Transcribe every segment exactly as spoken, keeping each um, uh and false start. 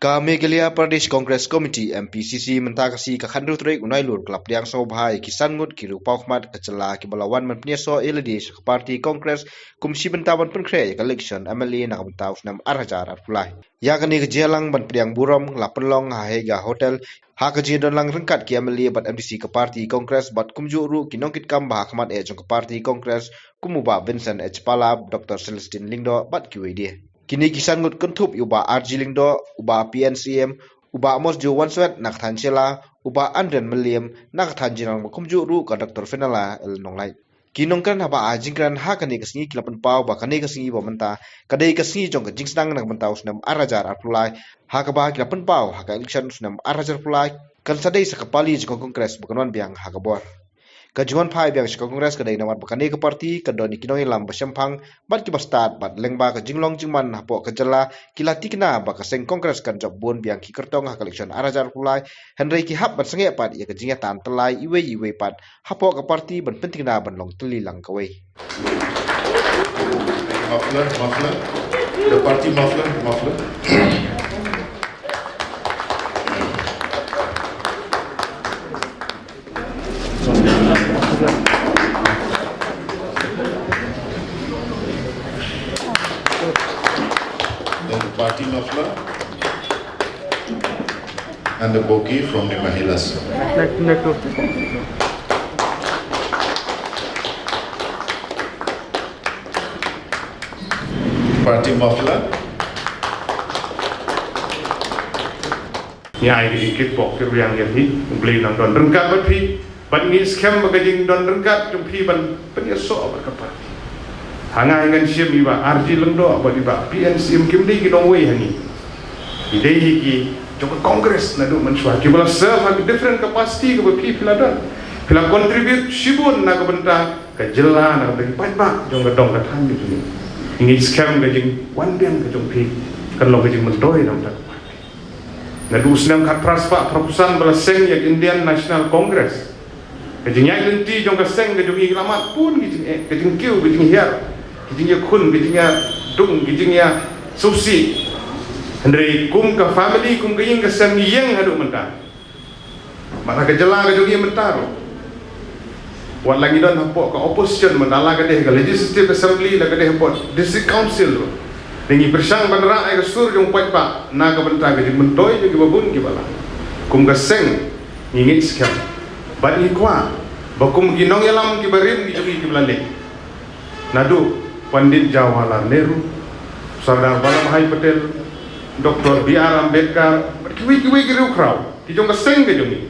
Ka Meghalaya Pradesh Congress Committee, M P C C, mynta ka sngi ka khatnriew tarik u Nailur ka la pdiang sngewbha ïa ki san ngut ki riewpawkhmat ka jylla kiba la wan ban pynïasoh ïa lade sha ka party Congress kum shi bynta ban pynkhreh ïa ka election M L A na ka bynta u snem ar hajar arphew lai. Ïa kane ka jingïalang ban pdiang burom la pynlong ha Haga Hotel ha ka jingdonlang ryngkat ki M L A bad M D C ka party Congress bad kumjuh ruh ki nongkitkam ba ha khmat eh jong ka party Congress kum u Bah Vincent H Pala, Doctor Celestine Lyngdoh bad kiwei de. Kine ki san ngut kynthup ïa u Bah R G Lyngdoh, u Bah P N C M, u Bah Mosjoe Wanswet na ka thaiñ Shella, u Bah Andren Mylliem na ka thaiñ Jingrang bad kumjuh ruh ka Doctor Fenella L Nonglait. Ki nongkren haba ai jingkren ha kane ka sngi ki la pynpaw ba kane ka sngi ba mynta ka dei ka sngi jong ka jingsdang na ka bynta u snem ar hajar arphew lai, ha kaba ki la pynpaw ha ka election u snem ar hajar arphew lai kan sa dei sa ka pali jong ka Congress ba kan wan biang ha ka bor. Ka jingwan phai biang sha ka Congress ka dei namar ba kane ka party ka don ïa ki nongïalam ba shemphang bad kiba stad bad lyngba ka jinglong jingman hapoh ka jylla ki la tikna ba ka seng Congress kan jop bun biang ki kyrtong ha ka election ar hajar arphew lai, hynrei ki hap ban sangeh pat ïa ka jingïatan tyllai iwei iwei pat hapoh ka party ban pyntikna ban long tylli lang kawei. Muffler, muffler. The party muffler, muffler. Then the party muffler and the bouquet from the Mahilas. Party muffler. Ngi ai ka jingkyrkhu kyrwiang ïa phi, U Blei un nang don ryngkat bad phi, bad ngi skhem ba ka jingdon ryngkat jong phi ban pynïasoh bad ka party. Ha nga ngan shim i Bah R G Lyngdoh bad i Bah P N C M kim dei ki nongwei ha ngi. Ki dei hi ki jong ka Congress naduh mynshuwa kiba la serve ha ki different capacity kaba phi phi la don. Phi la contribute shibun na ka bynta ka jylla, na ka bynta ki paidbah jong ka dong ka thaiñ jong ngi. Ngi skhem ka jingwan biang ka jong phi kan long ka jingmyntoi na ka bynta ka party. Naduh u snem khatphra spah phra phew san ba la seng ïa ka Indian National Congress, ka jingïaid lynti jong ka seng ka jong ngi ka la mad bun ki jingeh, ka jingkiew, ka jinghiar, ka jingïakhun, ka jingïadung, ka jingïasngewsih. Hynrei kum ka family, kum ka ïing ka sem ngi ïeng haduh mynta. Bad ha ka jylla ka jong ngi mynta ruh, wat la ngi don hapoh ka opposition mynta, la ka dei ka Legislative Assembly, la ka dei hapoh District Council ruh, ngi pyrshang ban rah ïa ka sur jong u paidbah na ka bynta ka jingmyntoi jong kiba bun kiba la. Kum ka seng ngi ngeit skhem bad ngi kwah ba kum ki nongïalam kiba rim ki jong ngi kiba la leit, naduh Pandit Jawaharlal Nehru, Sardar Vallabhbhai Patel, Doctor B R Ambedkar bad kiwei kiwei ki riewkhraw ki jong ka seng ka jong ngi,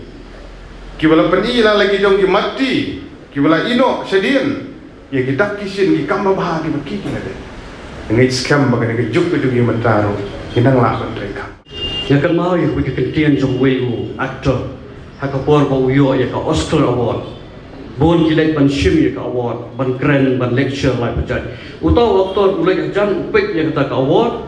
kiba la pyni la la ki jong ki matti, kiba la ïehnoh shadien ïa ki dak ki shin, ki kam babha kiba ki ki la dei. Ngi ngeit skhem ba kane ka juk ka jong ngi mynta ruh ngi nang lah ban treikam. Nga kynmaw ïa kawei ka kyntien jong uwei u actor ha ka por ba u ïoh ïa ka Oscar Award. Bun ki leit ban shim ïa ka award, ban kren, ban lecture lai pajai. Uta u actor u leit hajan u peit ïa kata ka award,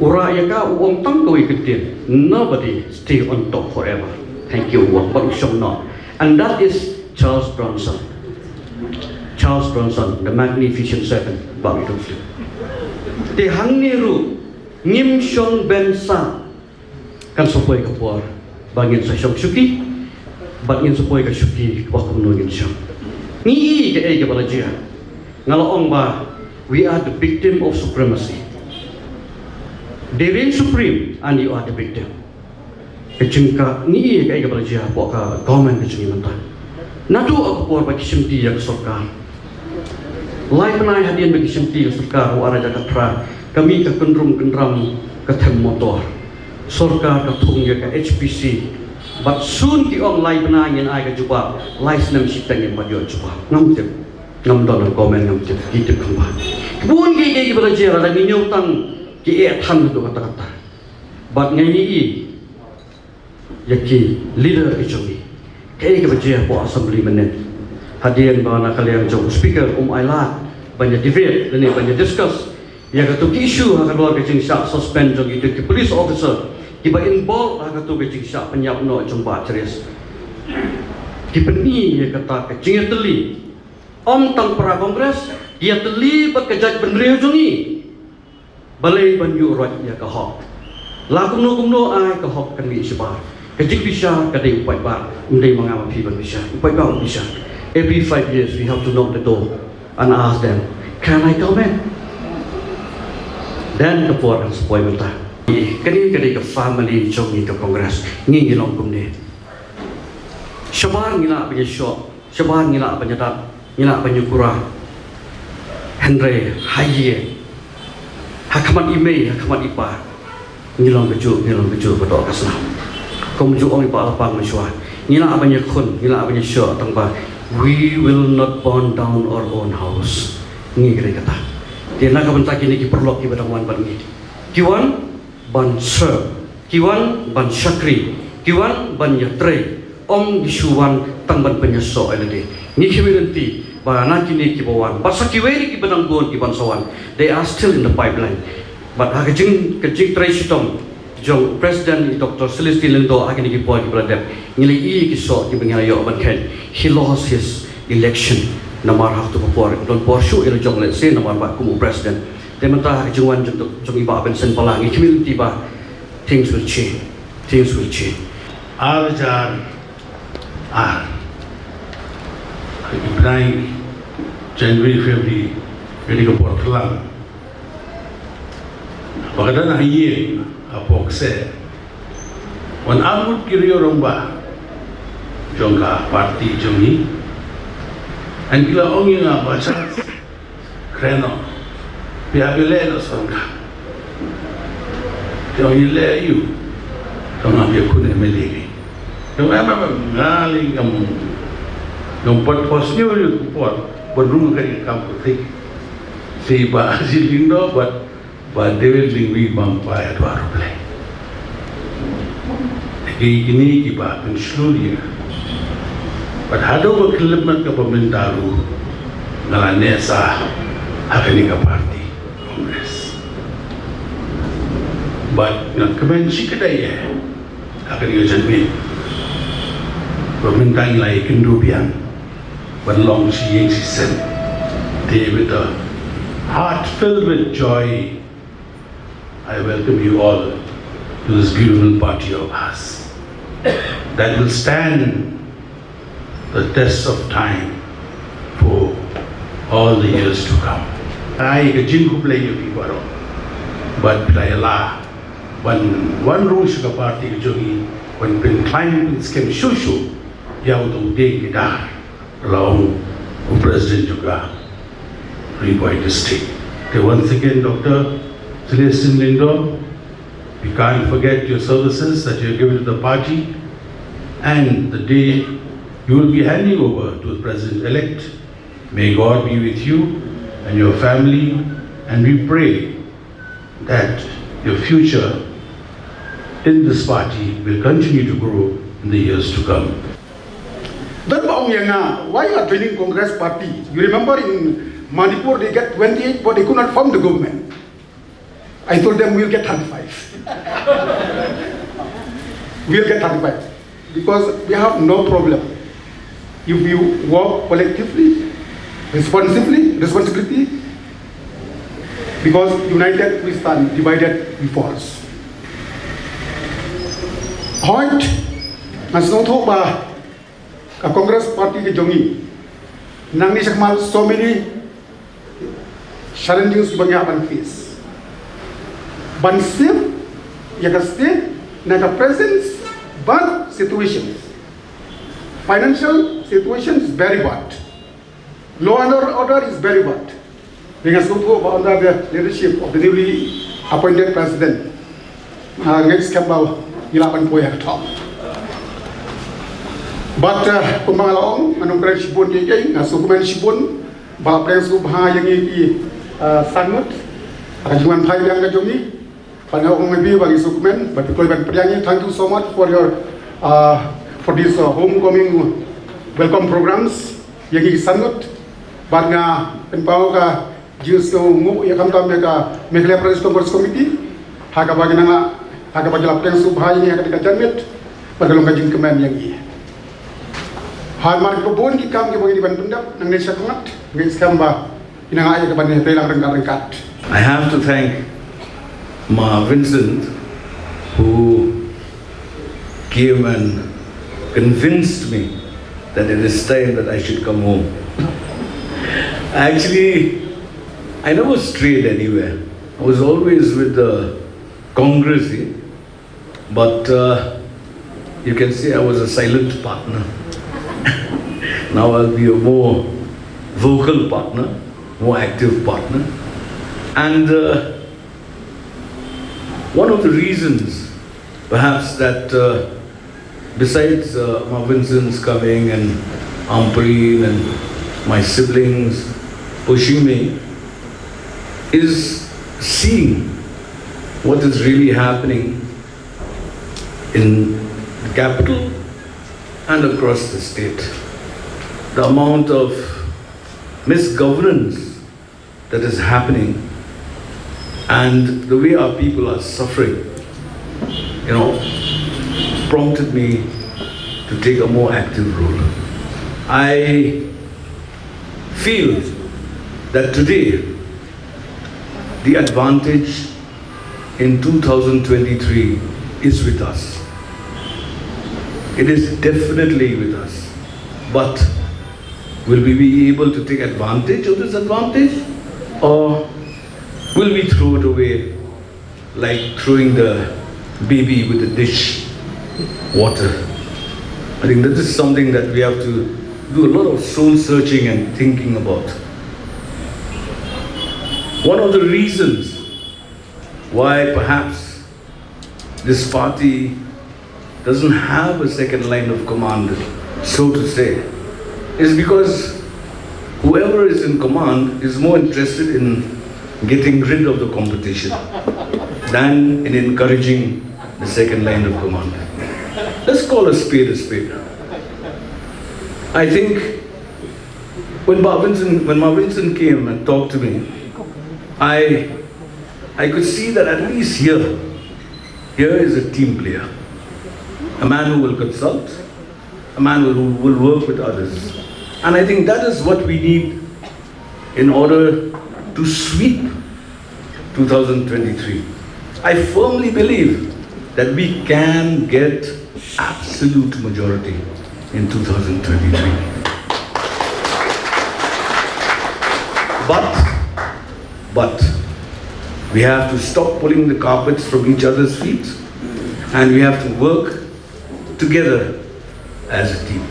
u rah ïa ka, u ong tang kawei ka kyntien: "Nobody stay on top forever." Thank you, u ong, bad u shong noh. And that is Charles Bronson. Charles Bronson, the Magnificent Seven, ba u film. Te hangne ruh ngim shong bynta, kan sa poi ka por ba ngin sa shong shuki, bad ngin sa poi ka shuki ba kumno ngin shong. Ngi i kaei kaba la jia. Nga la ong ba we are the victim of supremacy. They reign supreme and you are the victim. Ka jingka, ngi i kaei kaba la jia hapoh ka government ka jong ngi mynta. Naduh ka por ba ki shimti ïa ka sorkar, lai bnai hadien ba ki shimti ïa ka sorkar, u ar hajar khatphra, ka mih ka kynrum kynram ka them motor. Sorkar ka thung ïa ka H P C. Bad soon ki ong lai bnai ngin ai ka jubab, lai snem shiteng ngim pat ïoh jubab. Ngam tip. Ngam don ha government, ngam tip. Ki tip kham bha. Bun kiei kiei kiba la jia, lada ngi ñiew tang ki eh than haduh katta katta. Bad ngi i ïa ki leader ki jong ngi. Kaei kaba jia hapoh Assembly mynne, hadien ba na ka liang jong u Speaker um ailad ban ïa debate lane ban ïa discuss ïa kato ki issue ha ka dor ka jingshah suspend jong kito ki police officer kiba involve ha kato ka jingshah pynïap noh jong Bah Chris. Ki pyni ïa kata ka jingïatylli. Ym tang para Congress, ïatylli bad ka jaitbynriew jong ngi. Balei ban ïuh roit ïa ka hok? La kumno kumno ai ka hok kan mih shabar. Ka jingbishar ka dei u paidbah, um dei ma nga ma phi ban bishar. U paidbah um bishar. Every five years we have to knock the door and ask them, "Can I come in?" Then ka por kan sa poi mynta. Kane ka dei ka family jong ngi ka Congress. Ngi ngi long kumne. Shabar ngi lah ban ïashoh, shabar ngi lah ban ïadat, ngi lah ban ïakura. Hynrei ha ïing, ha khmat i mei, ha khmat i pa, ngi long kajuh, ngi long kajuh ba doh ka snam. Kumjuh ong i Bah Lapang mynshuwa, ngi lah ban ïakhun, ngi lah ban ïashoh, tang ba we will not burn down our own house. Ngi kren kata. Te na ka bynta kine ki paralok kiba dang wan bad ngi, ki wan ban serve, ki wan ban shakri, ki wan ban ïatrei. Ym ki shu wan tang ban pynïasoh ïa lade. Ngi khmih lynti ba na kine kiba wan, bad sa kiwei de kiba dang bun kiban sa wan, they are still in the pipeline. Bad ha ka jing, ka jingtrei shitom jong President i Doctor Celestine Lyngdoh ha kine ki por kiba la dep, ngi la ïohi ki soh kiba ngi la ïoh ban khet. He lost his election. Namar ha kato ka por, don por shuh ïa la jong lehse namar ba kum u President. Te mynta ha ka jingwan jong, jong i Bah Vincent Bala, ngi khmih lynti ba things will change. Things will change. Ar hajar ar. Ha ki bnai January, February, kane ka por khlem. Ba ka don ha ïing, ha pok se. Wan arngut ki riew rangbah jong ka party jong ngi. Yn ki la ong ïa nga, Bah Charles, kren noh. Phi hap ïaleh noh sorkar. Te ong ïaleh aïu? Te ong hap ïakhun MLA. Te ong em em em, nga lei ngam, ngam pat pos ñiew ïa u por ban rung ka ïa ka kam politik. Te Bah Jin Lyngdoh bad Bah David Lyngdoh bam pa ïa dua ruh blei. Ki kine kiba pynshlur ïa nga. Bad haduh ba khyllipmat kaba mynta ruh nga la neh sah ha kane ka party Congress. Bad nga kmen shi kdai ïa ha kane ka jingmih. Ba mynta ngi la ïakynduh biang ban long shi ïing shi sem. Te with a heart filled with joy, I welcome you all to this beautiful party of ours that will stand the test of time for all the years to come. Ai ka jingkhublei ïa phi baroh. Bad phi la ïa la ban wan rung sha ka party ka jong ngi, ban pynkhlaiñ pynskhem shuh shuh ïa uto u dieng ki dar, la ong u President jong ka Ri Bhoi District. Te once again, Doctor Celestine Lyngdoh, we can't forget your services that you have given to the party, and the day you will be handing over to the President-elect. May God be with you and your family, and we pray that your future in this party will continue to grow in the years to come. Don ba ong ïa nga, "Why you are joining Congress party? You remember in Manipur they get twenty-eight, but they could not form the government." I told them, "We'll get thirty-five." We'll get thirty-five. Because we have no problem if we work collectively, responsibly, responsibility, because united we stand, divided we fall. Hooid, nga sngewthuh ba ka Congress party ka jong ngi, nangne shakhmat so many challenges ba ngi hap ban face. Ban save ïa ka state na ka present bad situations. Financial situation is very bad. Law and order is very bad. Nga sngewthuh ba under the leadership of the newly appointed president, uh, nga ngeit skhem ba ngi lah ban poi ha ka top. But, uh, kumba nga la ong, nga nongkren shibun ïa ki, nga sngewkmen shibun ba la pdiang sngewbha ïa ngi ki, uh, san ngut ha ka jingwan phai biang ka jong ngi. Bad nga ong ïa phi ba ngi sngewkmen, bad phi kloi ban pdiang ïa ngi. Thank you so much for your, uh, for this, uh, homecoming welcome programs ïa ngi ki san ngut. Bad nga pynpaw ka jingsngewnguh ïa khamtam ïa ka Meghalaya Pradesh Congress Committee ha kaba ngi nang la, ha kaba ngi la pdiang sngewbha ïa ngi ha kane ka janmiet. Bad ka long ka jingkmen ïa ngi. Hynrei mar kiba bun ki kam kiba ngi dei ban pyndep nangne shakhmat, nga ngeit skhem ba ngi nang ïa ka ban ïatrei lang ryngkat ryngkat. I have to thank Ma Vincent who came and convinced me that it is time that I should come home. Actually, I never strayed anywhere. I was always with the Congress, eh? But uh, you can say I was a silent partner. Now I'll be a more vocal partner, more active partner. And uh, one of the reasons, perhaps, that uh, besides uh, Ma Vincent's coming and Ampareen and my siblings pushing me, is seeing what is really happening in the capital and across the state. The amount of misgovernance that is happening and the way our people are suffering, you know, prompted me to take a more active role. I feel that today the advantage in two thousand twenty-three is with us. It is definitely with us. But will we be able to take advantage of this advantage? Or will we throw it away like throwing the baby with the dish water? I think that is something that we have to do a lot of soul searching and thinking about. One of the reasons why perhaps this party doesn't have a second line of command, so to say, is because whoever is in command is more interested in getting rid of the competition than in encouraging the second line of command. Let's call a spade a spade. I think when Ma Vincent, when Ma Vincent came and talked to me, I, I could see that at least here, here is a team player, a man who will consult, a man who will work with others. And I think that is what we need in order to sweep two thousand twenty-three. I firmly believe that we can get absolute majority in two thousand twenty-three. But, but we have to stop pulling the carpets from each other's feet, and we have to work together as a team.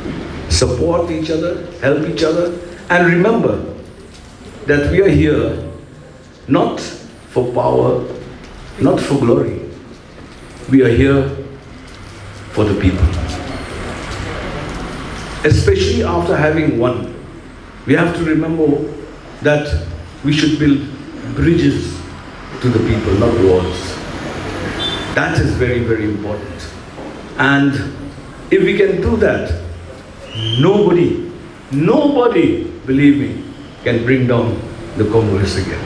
Support each other, help each other, and remember that we are here not for power, not for glory. We are here for the people. Especially after having won, we have to remember that we should build bridges to the people, not walls. That is very, very important. And if we can do that, nobody, nobody, believe me, can bring down the Congress again.